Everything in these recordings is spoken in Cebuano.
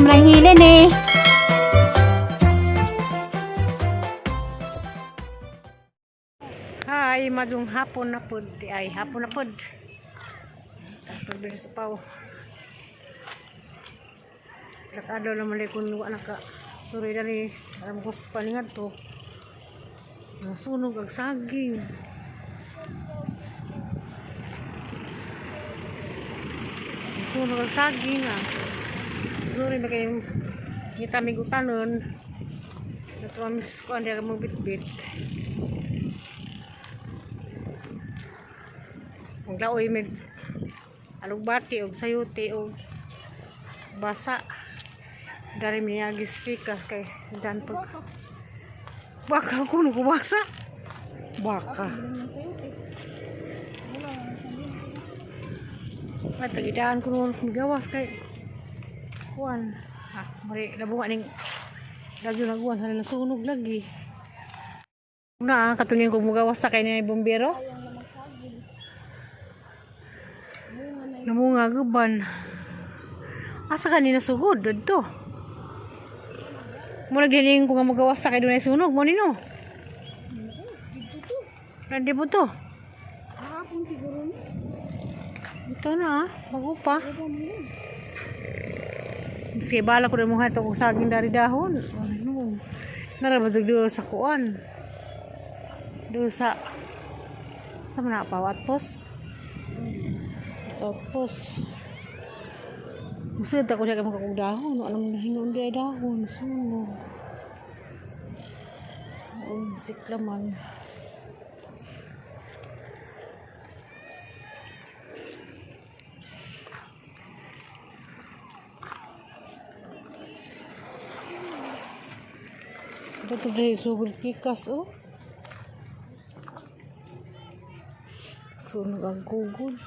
Sobrang hilin eh. Hi, madung hapon na pod. Ay, hapon na pod. Tapos bilis pa. Nakadaw naman ay kung wa naka suri dali. Alam ko sa paningan to. Nasunog ang saging. Nasunog ang saging ah. Suri ba kayong kita migutanon. Napromise ko ang magbitbit. Ang laoy may alugbati og sayuti og basa. Dari miyagis pikas kay dan pag baka ko no basa. Baka. Ay, pagidaan ko noon kung gawas kay kuan. Ah, mari nabunga ning lagi naguan hala nasunog lagi. Na katunin ko mugawas ta kay ni bombero. Namunga guban. Asa kanina sugod didto? Murag dining ko nga magawas ta kay dunay sunog mo nino. Nandi po to. Hapon siguro ni. Ito na ah, bago pa. Sige, bala ko rin mga ito kung saging dari dahon. Ano? Narabazog doon sa kuan. Doon sa... Sa mga pa, watpos? Sa watpos. Masud ako siya kayo makakong dahon. Alam na hinuon di ay dahon. Sunog. Oo, siklaman. Ito ito sugod pikas oh. Sunog ang kugod.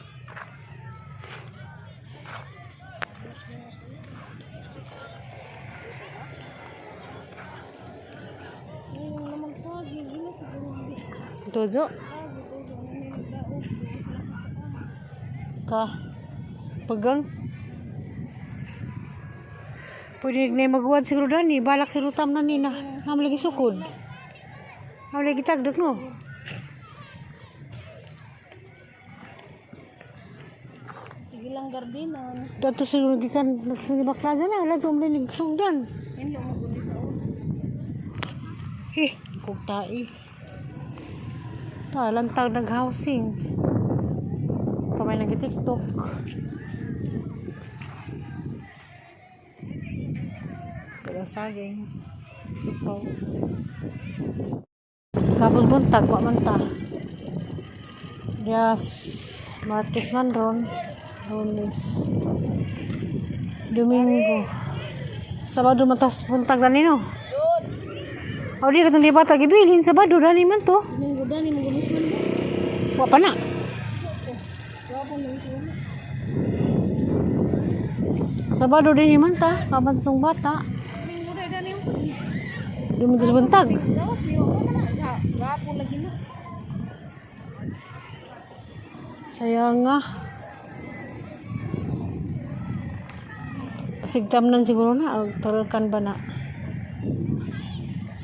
Ngayon naman saging, ina siguro di. Tozo. Lagi to ano na nagdaog. Ka. Pagang. Pwede na magawa siguro dani. Balak siguro tam na ni na. Nam lagi sukod. Nam lagi tagdok no. Sige lang gardinan. Dato siguro gikan nagsunod bakla dyan na. Wala dyan ulit sugdan. Hindi mo guni sa ulo. Eh, kog tai. Ta lantag nag-housing. Pamay nag TikTok. Pero saging. Supaw. Kapag buntag, wa man ta. Yes, Martes man ron. Lunes. Domingo. Sabado matas buntag na nino. O di katong di bata gibilhin Sabado dani man to. Domingo dani mo gumis man. Wa pa na. Gapon lang siguro. Sabado din man ta, kaban tong bata. Domingo dani dani mo. Domingo sa buntag. Gawas mi wa man na. Gapon lagi na. Sayang nga. Sigtamnan siguro na o turukan ba na?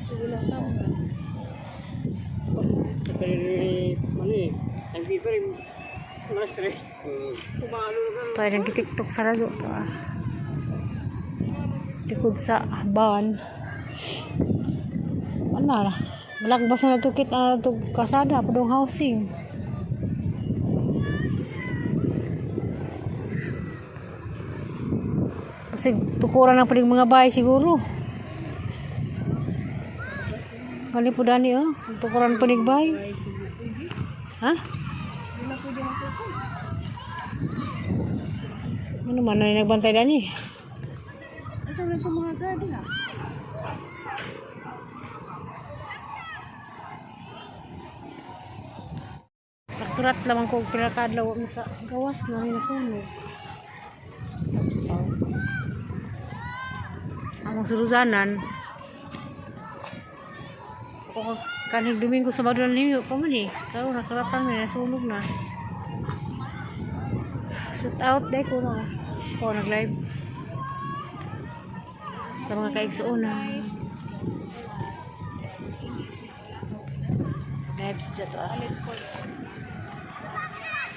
Sige lang tamo. Tayo nang TikTok sa lago. Ah. Likod sa ban. Ano na? Balakbas na tukit na to kasada padong housing. Kasi tukuran ng paling mga bahay siguro. Kali po dani oh, tukuran paling bahay. Ha? Hindi na pwede magtukod. Ano man na nagbantay dani? Asa rin itong mga garden ah. Nakurat lamang ko og pila ka adlaw wa maka gawas na ni nasunog. Among suruzanan. Ako kaning Domingo Sabado na ninyo pa man eh. Karon nakaratan na nasunog na. Shoot out dai ko na. Ko nag live. Sa mga kaigsuonan. Live siya to ah. Palit ko.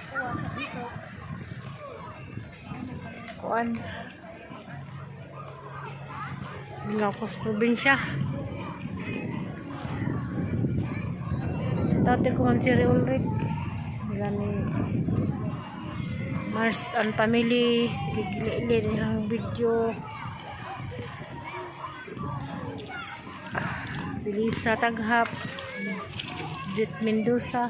Kuha sa dito. Kuan. Mingaw ko sa probinsya. Sa tate ko, Ma'am Cherry Ulrich. Nila ni Mars and family. Sige, gili-ili ang video. Bilisa Taghap. Jet Mendoza.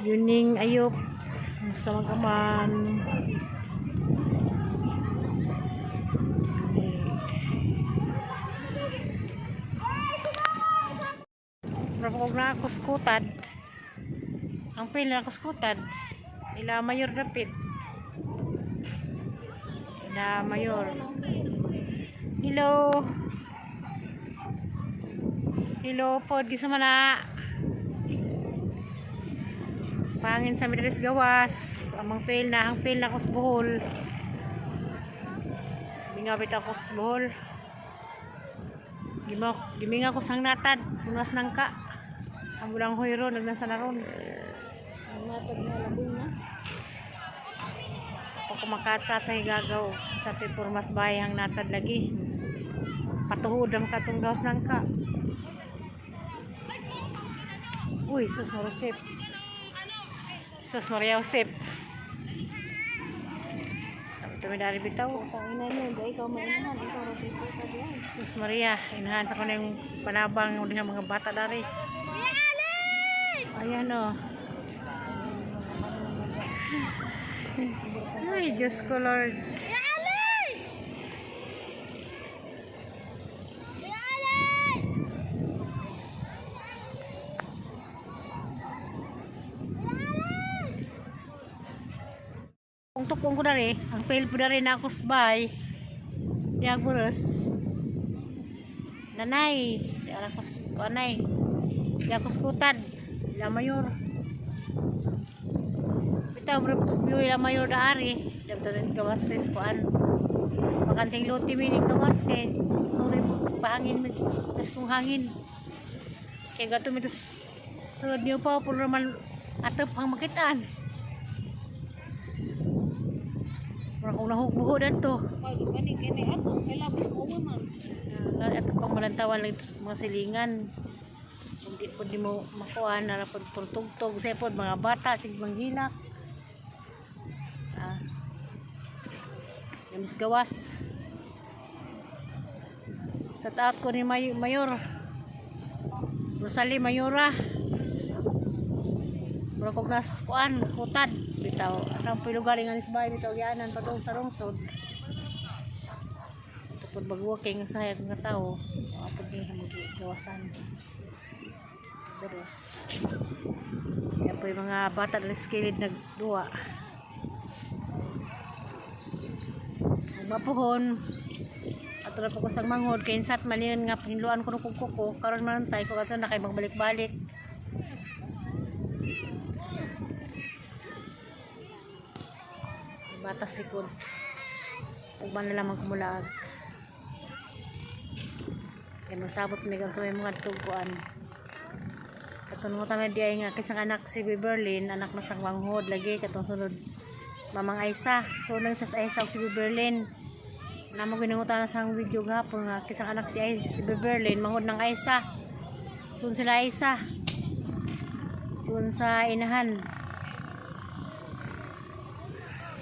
Yuning Ayop. Musta magaman. Pero kung nakakuskutad, ang pila nakakuskutad, ila mayor dapit. Ila mayor. Hello. Hello po, di sa mana. Pangin sa Midres Gawas. Amang fail na, ang fail na ako sa Bohol. Bingabit ako sa Bohol. Giminga ko sang natad, punas nang ka. Ang bulang huyro, nagnasa na ron. Ang matag na laboy na. Ako kumakatsa sa higagaw. Sa tipurmas bahay ang natad lagi. Patuhod ang katong gawas nang ka. Uy, sus Marosip. Sus Maria Josep. Ito may dari bitaw. Putang ina niya, dahil ikaw mainahan, ikaw ra dito ka diyan. Sus Maria, inahan sa ko na yung panabang uli ng mga bata dari. Ayan o. Ay, Diyos ko Lord. Kung tukong ko dari, ang fail po dari na ako sa bay. Diagoros. Nanay, di ara ko anay. Di ako skutad. Ila mayor. Bitaw bro biyo ila mayor da ari. Dabto rin gawas ris kuan. Makanting luti mi ning gawas kay sorry po pahangin mi tas kung hangin. Kay gato mi tas sulod niyo pa puro man atop ang makitaan. Mura kong nahugbuho danto. Pag gani kini ato, kay labis mo man. At pang malantawan lang ito sa mga silingan. Hindi po di mo makuha na po tugtog sa pod mga bata sig manghilak. Ah. Namis gawas. Sa taat ko ni Mayor. Rosalie Mayora. Mura kog nas kuan kutad bitaw. Anang pilugar nga nisbay bitaw gianan padung sa rungsod. Tapos mag-walking sa sayag nga tao, apod ni mag-gawasan. Boros. Yan po yung mga bata na skilled nagduwa. Mapuhon. Ato na po ko sang manghod kay insat man yun nga pinluan ko no kog kuko karon man tay ko kato na kay magbalik-balik. Batas likod. Ugman na lamang kumulag. Kay masabot mi kan sa may mga tugkuan. Katong mo tama di ay nga kisang anak si Beverlyn, anak na sang manghod lagi katong sunod Mamang Aisa. So nang sa Aisa ug si Beverlyn. Namo ginangutan na sang video gahapon nga kisang anak si Ay, si Beverlyn manghod ng Aisa. Sun sila Aisa. Sun sa inahan.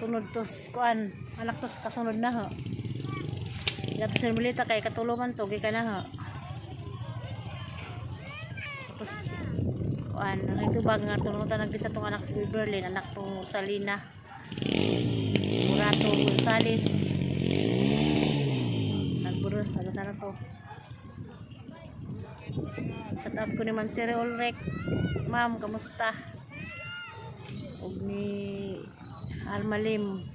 Sunod tos kuan, anak tos kasunod na ho. Dapat sa milita kay katuluman to gikan na ho. Tapos kuan, ang tubag nga tulungan nagdisa tong anak si Beverlyn, anak tong Salina. Murato Gonzales. Nagburos, taga sana to. Tatawag ko ni Ma'am Cherry Ulrich. Ma'am, kamusta? Og ni Almalim.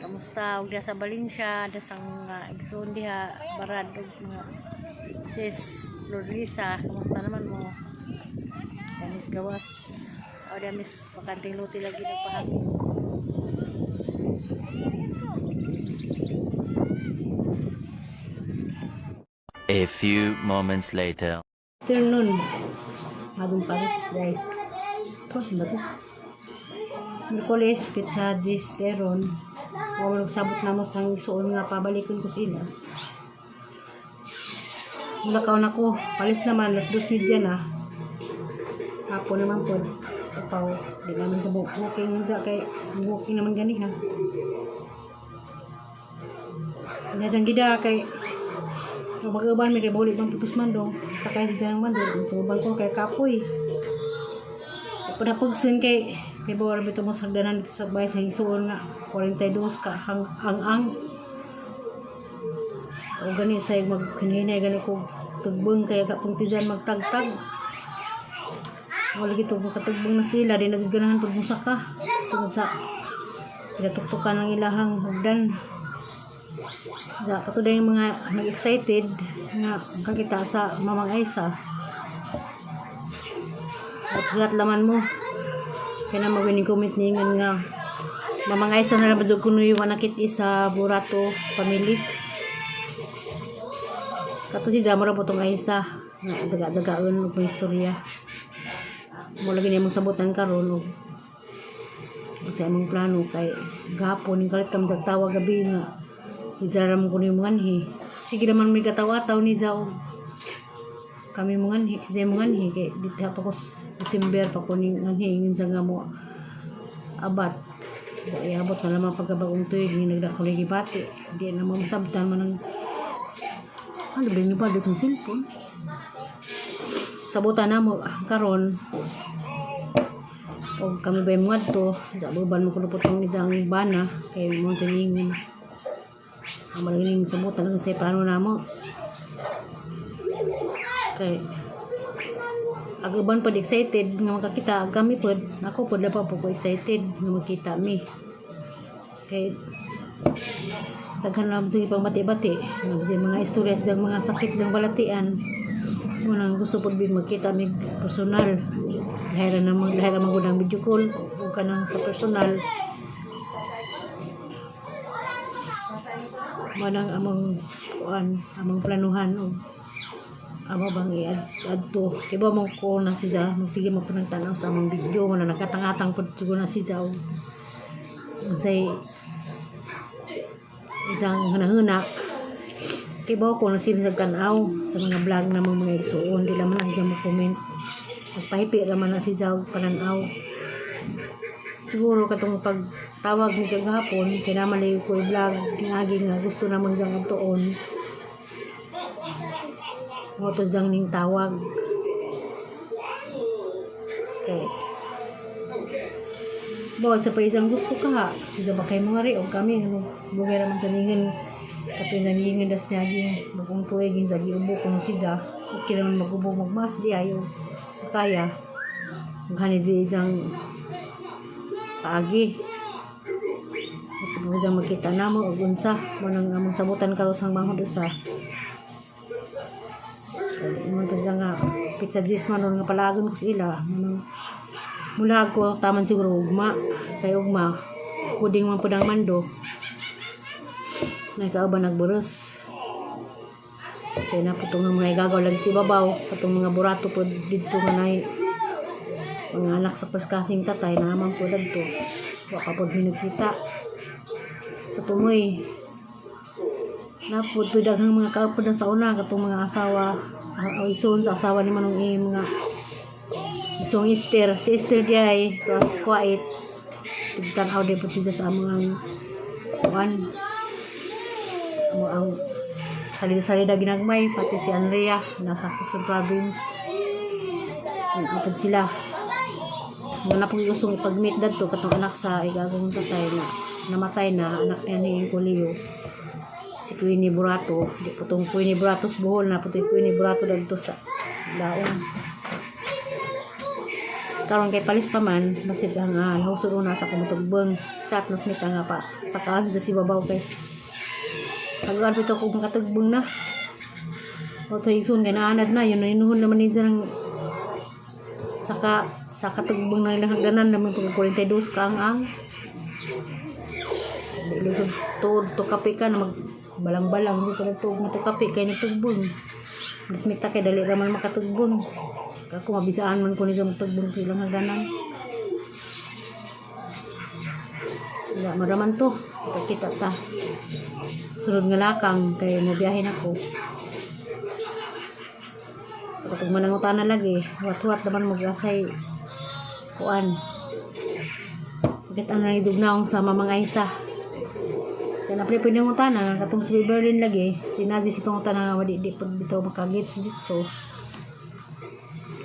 Kamusta? Og diha sa Valencia, diha sa mga igsoon diha, Barad, og mga sis Lord Lisa, kamusta naman mo? Danis Gawas. O damis bakanting luti lagi nagpahangin. A few moments later. Afternoon. Adong Paris dahil. Ito, ba to? Miyerkules, pizza, gis, teron. O sabot na mo sang suon nga pabalikon ko sila. Mulakaw na ko. Palis naman, 2:30 na. Hapon naman po. So, pao, di naman sa booking sa kay booking naman gani ha. Nasang gida kay mag-uban may kay bulit ng putos man dong. Sakay sa diyang man dong. Sa ko kay kapoy. Panapagsin kay kay bawal bito mo sagdanan dito sa bahay sa hisuon nga 42 ka hang ang ang. O gani sa mag hinay gani ko tugbong kay ka pungtizan magtagtag. Wala gito makatugbong na sila di na jud ganahan pag musaka. Tungod sa pinatuktukan ng ilahang hagdan. Sa kato yung mga nag-excited nga kakita sa Mamang Aisa. At laman mo. Kaya na magwining comment ningan nga Mamang Aisa na lang ba kuno yung wanakit isa Burato family. Kato si Jamora po tong Aisa nga daga-dagaon og mga istorya. Mo lagi niya mong sabutan karon og sa imong plano kay gahapon ning kalit kam tawag gabi nga Izara mo kuno yung mga. Sige naman may katawa-taw ni Zao. Kami mga anhi, siya mga anhi, kay dito pa ko December pa ko ning anhi, ingin sa nga mo abat. Wa iabot na lamang pagkabagong tuig, ni nagdako lagi bati. Di na mo masabtan man ang ano ba ba dito ang cellphone? Sabutan na mo karon o kami ba yung mga to, uban mo kuno po itong isang bana, kay mo tiningon. Ang malaking sabutan lang sa plano na mo. Kay ag uban pod excited nga makakita kami pod, ako pod pa po ko excited nga makita mi. Kay daghan na sige pang bati-bati, nga mga istorya sa mga sakit sa balatian. Mo nang gusto pod big makita mig personal. Lahira na mag lahira man gud ang video call ug kanang sa personal. Manang among kuan, among planuhan og amo bang i-add to kay ba mo ko na siya magsige mo punang tanaw sa among video mo na nakatangatang pud siguro na siya og unsay isang hunahuna kay ba ko na sila sa tanaw sa mga vlog na mga igsuon. Di lang man na siya mo comment, magpahipi raman na siya og pananaw. Siguro katong pagtawag ni siya gahapon kay naman ko i-vlog niagi nga gusto naman siyang adtuon mo to diyang ning tawag kay bawat sa pa isang gusto ka ha siya ba kay mga ri og kami ano bugay raman sa ningan katoy naningan das niagi bagong tuig sa giubo kung siya okay naman magubo magmas di ayo kaya maghani di isang paagi at sa makita namo og unsa mo nang among sabutan karon sang manghod usa. So mo to nga pizza gis man ron nga palagon ko sa ila. Manang mula ko taman siguro ugma kay ugma puding man pud ang mando may kauban nagburos kay na putong mga igagaw lagi si babaw katong mga burato pod didto nga nay mga anak sa first kasing tatay na naman po dagto wa pa pod mi nagkita sa tumoy na po to daghang mga kaupod na sa una katong mga asawa o isuon sa asawa ni manong mga isong Esther, si Esther di ay tuas quiet tigtan-aw di po siya sa among kuan amo ang salida-salida ginagmay pati si Andrea nasa Quezon Province. Apod sila mga na pong gustong ipag-meet dadto katong anak sa igagong tatay na namatay na anak niya ni Kulio, si Queenie Burato. Di po tong Queenie Burato sa Bohol na po Queenie Burato dadto sa Daong. Karon kay palis pa man basig ang nahusod una sa kumutugbong chat nas mita nga pa sa kaas sa si babaw kay pag pito kung makatugbong na o to igsoon kay naanad na yun inuhon naman ni ng Saka sa katugbong na ilang hagdanan naman pag 42 ka ang dili ko tuod to kape ka na mag balang-balang di ko na tuog nga to kape kay nagtugbong. Bismita kay dali ra man makatugbong. Ako mabisaan man ko ni sa magtugbong sa ilang hagdanan. Wala maraman to. Kita ta. Sunod nga lakang kay mobiyahe na ko. Kapag manangutan na lagi, wat-wat naman mag-asay kuan. Bakit ang nangidugnaong sa Mamang Aisa? Kaya na pre pinangutana, katong si Berlin lagi, si Nazi si pangutana nga wadi di pag bitaw makagits dito.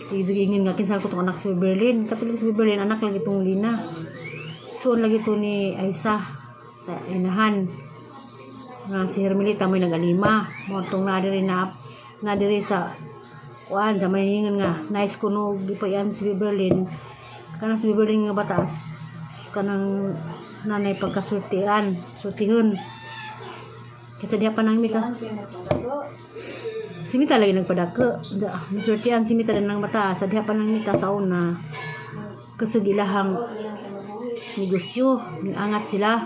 Si Zugingin nga kinsa ko tong anak si Berlin, katulog si Berlin anak lagi tong Lina. Suon lagi to ni Aisa sa inahan nga si Hermelita may nagalima mo tong nadiri na nadiri sa kuan sa maningan nga nice kuno gipayan si Berlin kanang si Berlin nga bata kanang nanay pagkasultian sultihon kasi diha pa nang mitas si Mita lagi nagpadako. Nasultian si Mita ng bata sa diha pa nang mita sa una kasag ilahang negosyo angat sila.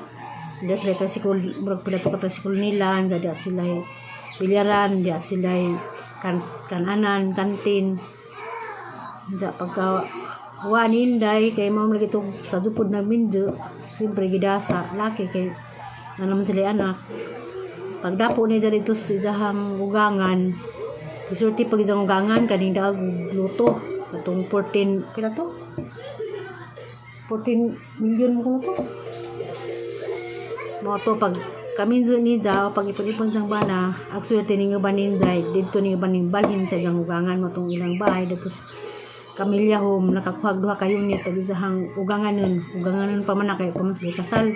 Diya sila tricycle, murag pila to ka tricycle nila, diya sila bilyaran, diya sila kan kananan, kantin. Diya pagka wa ninday kay mao lagi to sa jupod na minjo, siyempre gidasa laki kay na naman sila anak. Pagdapo niya dito sa iyahang ugangan, isulti pag isang ugangan kaning daag luto katong 14 pila to? 14 million mo to. Mo to pag kami ni ja pag ipon-ipon sang bana ag swerte ni nga banin jay didto ni nga banin balhin sa ilang ugangan mo tong ilang bahay dito sa Camellia Home nakakuha duha ka unit ag isahang uganganon uganganon pa man na kay pa man sila kasal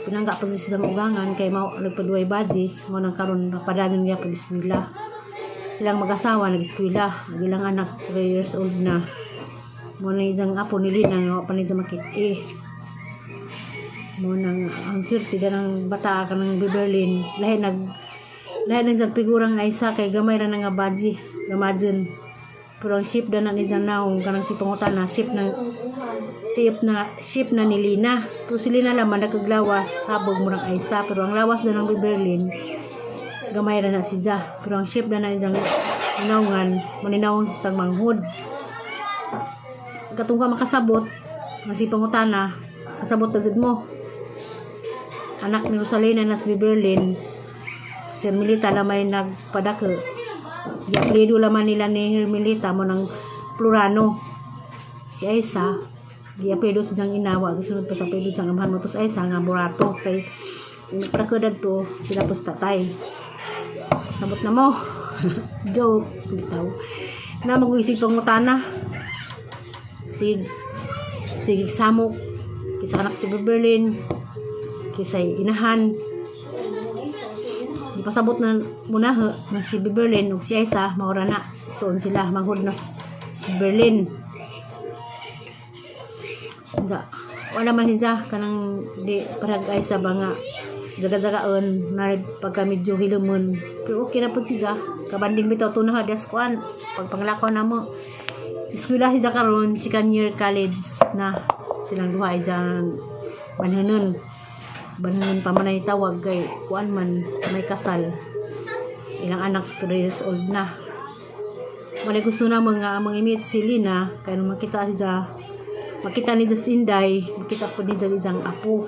pinangga pag sa isang ugangan kay mao nagpaduay baji mo nang karon napadayon niya pag eskwela. Silang mag-asawa nag-eskwela, ang ilang anak 3 years old na. Mo na isang apo ni Lina nga wa pa ni siya makit-i. Mo nang ang swerte ka ng bata ka ng Berlin lahi nag lahi nang sa figurang Aisa kay gamay ra na nga baji gamadyon pero ang ship na ni naong kanang si pangutana ship na ship na ni Lina, pero si Lina laman nagkaglawas habog mo ng Aisa, pero ang lawas na ng Berlin gamay ra na si Ja, pero ang ship na na niyang naungan maninawang sa manghod katong ka makasabot nga si pangutana kasabot na jud mo anak ni Rosalina nas Berlin. Si Hermelita lamay nagpadako. Giapelido laman nila ni Hermelita mo ng Plurano. Si Aisa giapelido sa siyang inawa gisunod pa sa apelido sa amahan mo to sa Aisa nga Borato kay nagpadako dadto sila pos tatay. Sabot na mo. Joke bitaw na mag-isig pangutana sig sige samok kisa anak si Berlin kisay inahan di pasabot na muna na si Berlin ug si Aisa maura na suon sila manghud na Berlin. Ja wala man hinsa kanang di parag Aisa ba nga jaga-jagaon na pagka medyo hilumon, pero okay na pud si Ja kabanding bitaw tunaha dias kuan pag panglakaw na mo eskwela si Ja karon second year college na silang duha ay dyan banhanon banhanon pa man ay tawag kay kuan man may kasal ilang anak 3 years old na. Wala gusto na mga mga imit si Lina kay nung makita si Ja, makita ni Ja si Inday, makita po ni Ja isang apo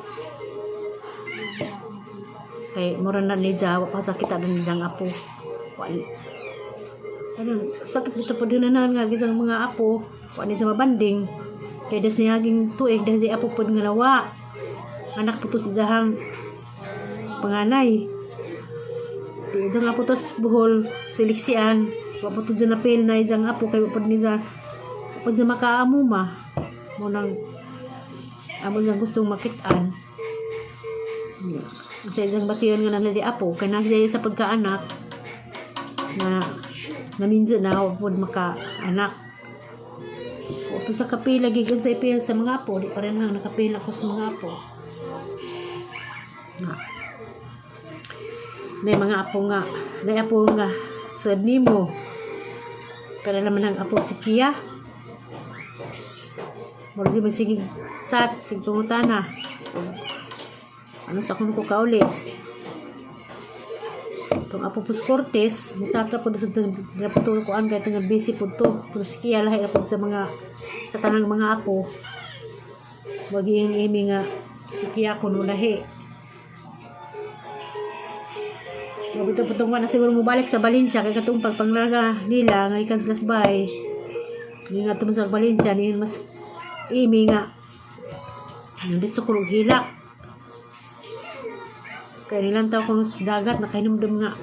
kay mura na ni Ja wa pa sa kita ni Jang apo. Wal ano sakit dito po din na nga gisang mga apo wa ni Ja mabanding kay des niya ging tuig dahil si apo pod nga lawa anak po to si Jahang panganay. Di ijang apo tos buhol seleksian wa po to dyan napil na ijang apo kay wa pod ni ja pod siya makaamo ma mo nang amo siyang gustong makitaan sa ijang bation nga na si apo kay na siya sa pagkaanak na naminjo na wa pod maka-anak. Wa pod sa kapila gikan sa ipil sa mga apo di pa rin lang nakapila ko sa mga apo na may mga apo nga may apo nga sud nimo. Pero naman ang apo si Kia. Murag di masigig sat, sig pangutana. Ano sa akong ko kauli? Itong apo pus Cortez, mutsaka po sa naputulong ko ang kahit nga busy po to. Pero si Kia lahi na po sa mga sa tanang mga apo. Wag iyang imi nga si Kia kuno lahi. Mabito-putong na siguro mobalik sa Valencia kay katong pagpanglaga nila nga ikan sila sa bahay. Hindi nga tuman sa Valencia ni mas imi nga nandito sa kulog hilak. Kaya nilang tao kuno sa dagat nakahinumdum nga.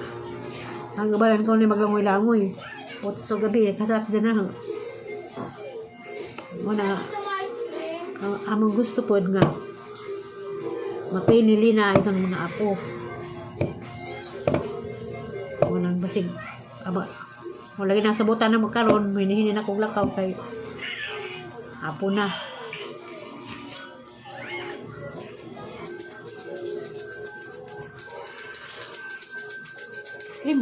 Ang gabalan ko ni maglangoy-langoy. O sa gabi kasat dyan na. Muna ang among gusto pod nga mapinili na isang mga apo. Walang basig aba wala lagi nasa buta na magkaroon may nihinin akong lakaw kay apo na. Mo.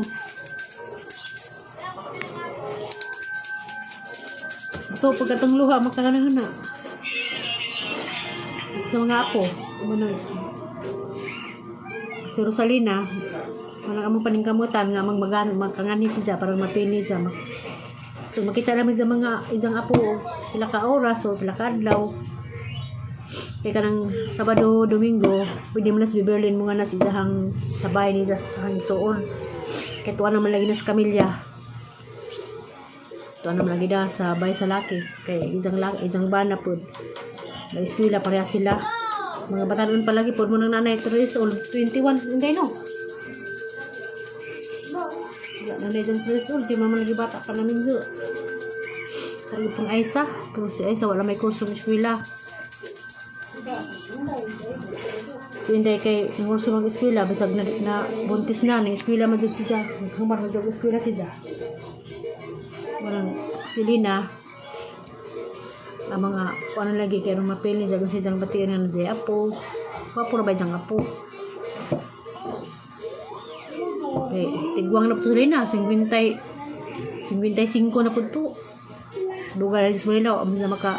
Ito, pagkatong luha, magkakanahan na. Sa mga apo, ano, si Rosalina, wala ka mo paningkamutan nga amang magan magkangani siya para mapini siya. So makita namin sa mga isang apo pila ka oras o pila ka adlaw. Kay kanang Sabado, Domingo, pwede mo na sa Berlin mo nga na sa isang sabay ni sa hangsuon. Kay tuwa naman lagi na sa Camilla. Tuwa naman lagi da sa bay sa laki. Kay isang laki, isang bana pod. Na eskwela pareha sila. Mga batanon palagi pod mo nang nanay 3 years old, 21, hindi no. Wala na dyan 3 years old, di man lagi bata pa namin zo. Kaya pang Aisa, pero si Aisa wala may kurso ng eskwela. Si Inday kay ang kurso ng eskwela, bisag na buntis na, ng eskwela man jud siya. Humar man jud eskwela siya. Walang si Lina, ang mga kung ano lagi kay aron mapili jagon si jang batian nga na apo. Wapo ra ba jang apo? Kay tigwang na po si Lina, 50 55 na po to. Dugay na sa Manila, amo sa maka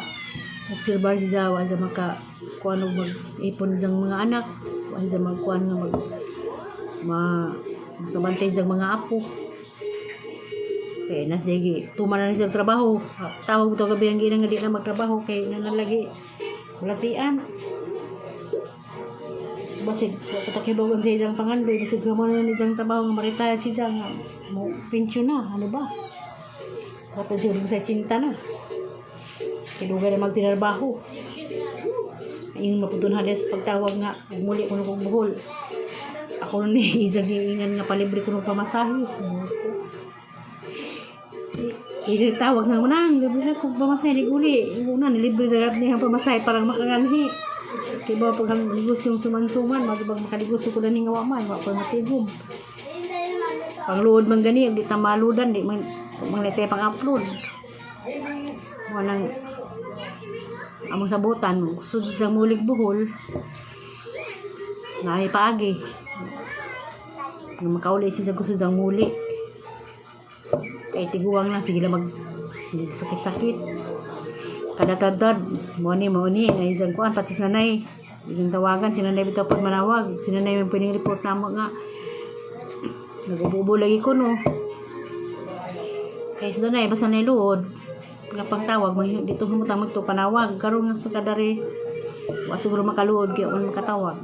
silbar si Jawa sa maka kuan og mag-ipon jang mga anak, wa sa magkuan nga mag ma makabantay jang mga apo. Kay na sige, tuma na siya trabaho. Tawag to gabi ang ginang nga di na magtrabaho kay nga lagi kulatian. Basig wa pa kibaw ang siyang pangandoy, basig gamo na ni jang trabaho nga ma-retire siya jang nga mo pensyon na, ano ba? Katong siguro sa sinta na. Kay dugay na magtinarbaho. Ayun mapudon hades pagtawag nga ug muli ko kong buhol. Ako ni isang hiingan nga palibre ko ng pamasahe. Ito tawag na unang, libre na kong pamasahe ni Guli. Una, nilibre na niya ang pamasahe parang makaganhi. Kaya ba pag ang negosyo yung suman-suman, magibag makanegosyo ko na ni nga wa man, wa pa matigom. Pangluod man gani, di ta maludan, di man manglete pang upload. Walang among sabutan, sud sa mulig buhol, naay paagi. Nga makauli siya sa gusto sang muli. Kay tiguang lang, sige lang mag sakit-sakit. Kadatadad, mo ni na dyan kuan, pati sa nanay. Isang tawagan, si nanay bitaw pag manawag. Si nanay yung pining report na mo nga. Nag-ubo-ubo lagi ko no. Kay sa nanay, basta nanay luod. Nga pagtawag, may dito humutang magto panawag. Karon nga sa kadari, wa siguro makaluod, kaya man makatawag.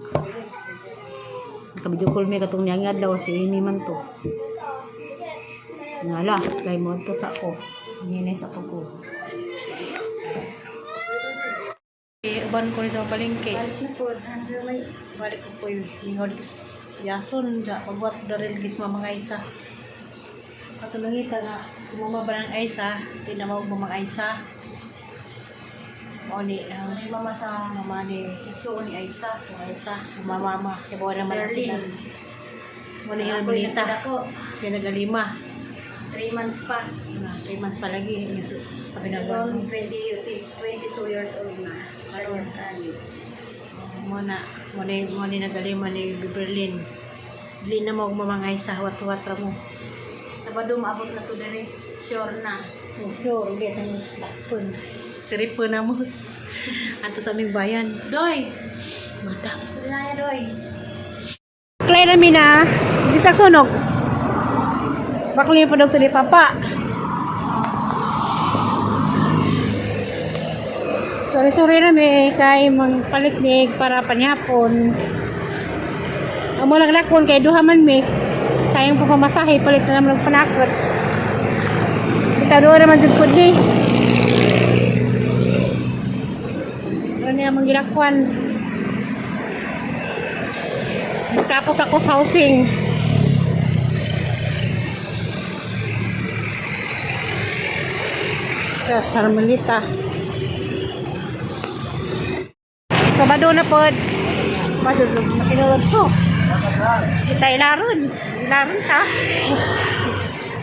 Nakabidyo call mi katong niyang adlaw si ini man to. Ngala, kay mo to sa ko. Hinay sa ko. Uban ko rin sa palengke. Balik na po. Hanggang may Balik ko po yung lingaw dito sa Yason, da, pagbuhat daril gis mga isa. Katulangita nga, si mama ba ng Aisa, tinamawag mo mga Aisa. Mao ni, ang mama sa mama ni, igsuon ni Aisa, so Aisa, mama mama, kaya bawa naman na sila. Berlin. Mo ni Ako yung Bonita, nagdako. siya nagalima. 3 months pa. Na, 3 months pa lagi, yung kabinaguan. Around 20, 22 years old na. Karon college. Mo na, mo ni nagalima ni Berlin. Dili na mo mga Aisa, huwat-huwat ra mo. Sabado maabot na to dere. Sure na. Oh, sure, ulit ang lakpon. Siripon na mo. Anto sa aming bayan. Doy! Mata. Sinaya, Doy. Klay na mina, bisak sunog. Bakli pa dog ni papa. Sorry, sorry na mi kay mangpaliknig para panyapon. Amo lang lakon kay duha man mi. Sayang pa pamasahe palit na naman og panakot. Kita doon naman jud pud ni. Ano niya mang gilakwan. Tapos ako sa housing. Sa Sarmalita. Sabado na pod. Pasod makinulog ko. Kita ilaron. Ilaron ta.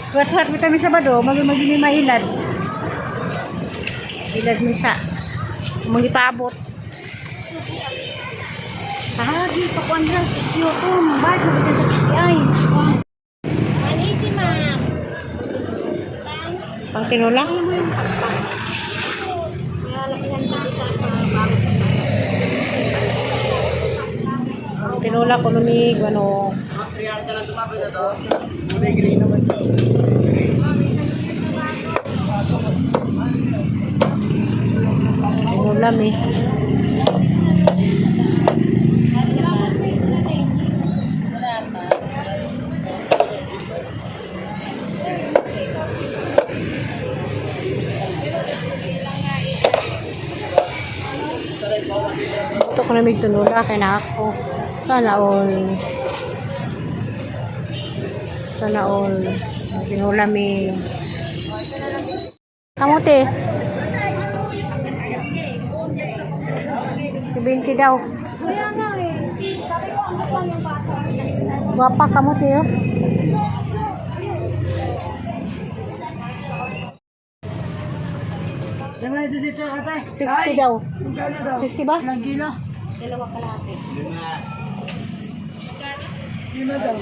Tuwat-tuwat mi kami Sabado, magi mi mailad. Ilad mi sa mangipaabot. Ah, di pa kuan ra. Yoto, mabay sa sa PCI. 180, ma'am. Pang tinula? Ano mo yung pagpag? Kaya lakihan ka sa bago. Pang tinula ko lumig, ano. Tinula mi. Ito ko na may tinula kay na ako. Sana all. Sana all. Tinula mi. Kamote. 20 daw. Kaya nga eh. Sabi ko, ano pa yung bata? Gwapa kamote oh. Dito ate. 60 daw. 60 ba? Ilang kilo? Dalawa kalahati. Lima daw.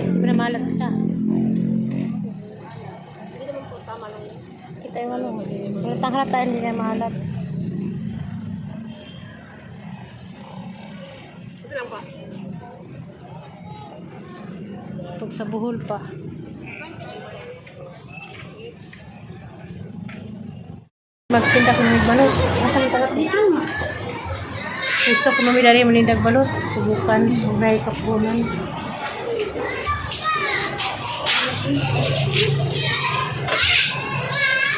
Hindi mo na malat kita. Hindi naman po tama lang yun. Kita yung ano. Halatang halata, hindi na malat. Ito lang pa. Pag sa buhol pa. Magtinda ko ng balot. Asan tagat dito? Gusto ko mamilari manindag balot. Subukan. Magbay kapunan.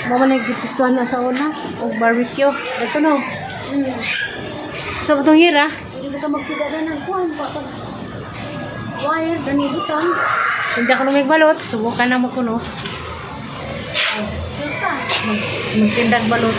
Mama nagpistuan na sa una. O barbecue. Ito no. Sa batong hira. Hindi ba ka magsigaga ng kuhan pa? Pag wire, dani butang. Hindi ako may balot. Subukan na mo kuno. Sure ka. Magtindag balot.